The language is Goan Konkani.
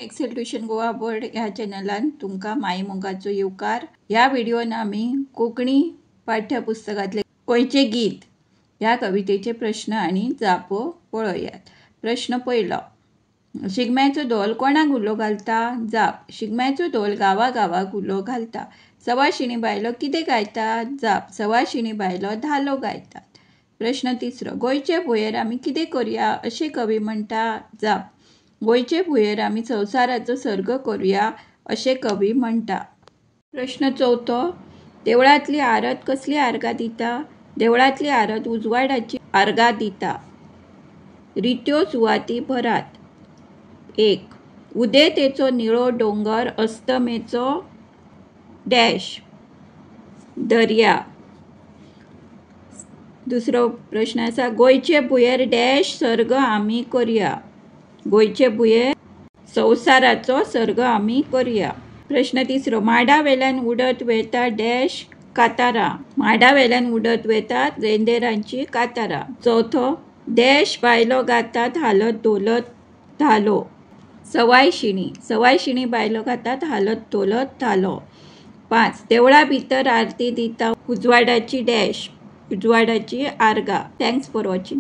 एक्सेल ट्युशन गोवा बोर्ड ह्या चॅनलान तुमकां माई मोगाचो येवकार. ह्या व्हिडियोन आमी कोंकणी पाठ्यपुस्तकांतले गोंयचें गीत ह्या कवितेचे प्रश्न आनी जापो पळोवयात. प्रश्न पयलो, शिगम्याचो धोल कोणाक उलो घालता? जाप, शिगम्याचो धोल गांवा गांवाक उलो घालता. सवाशिणी बायलो कितें गायतात? जाप, सवाशिणी बायलो धालो गायतात. प्रश्न तिसरो, गोंयचे भुंयेर आमी कितें करुया अशें कवी म्हणटा? जाप, गोंयचे भुंयेर आमी संवसाराचो सर्ग करुया अशें कवी म्हणटा. प्रश्न चवथो, देवळांतली आरत कसली आर्गां दिता? देवळांतली आरत उजवाडाची आर्गां दिता. रित्यो सुवाती भरात. एक, उदेंतेचो निळो दोंगर अस्तमेचो डॅश दर्या. दुसरो प्रश्न आसा, गोंयचे भुंयेर डॅश सर्ग आमी करुया. गोंयचे भुंयेर संवसाराचो सर्ग आमी करुया. प्रश्न तिसरो, माडा वेल्यान उडत वेता डॅश कातारां. माडा वेल्यान उडत वेतात रेंदेरांची कातारां. चवथो, डॅश बायलो गातात हालत धोलत धालो. सवायशिणी, सवायशिणी बायलो गातात हालत धोलत धालो. पांच, देवळा भितर आरती दिता उजवाडाची डॅश उजवाडाची आर्गां. Thanks for watching.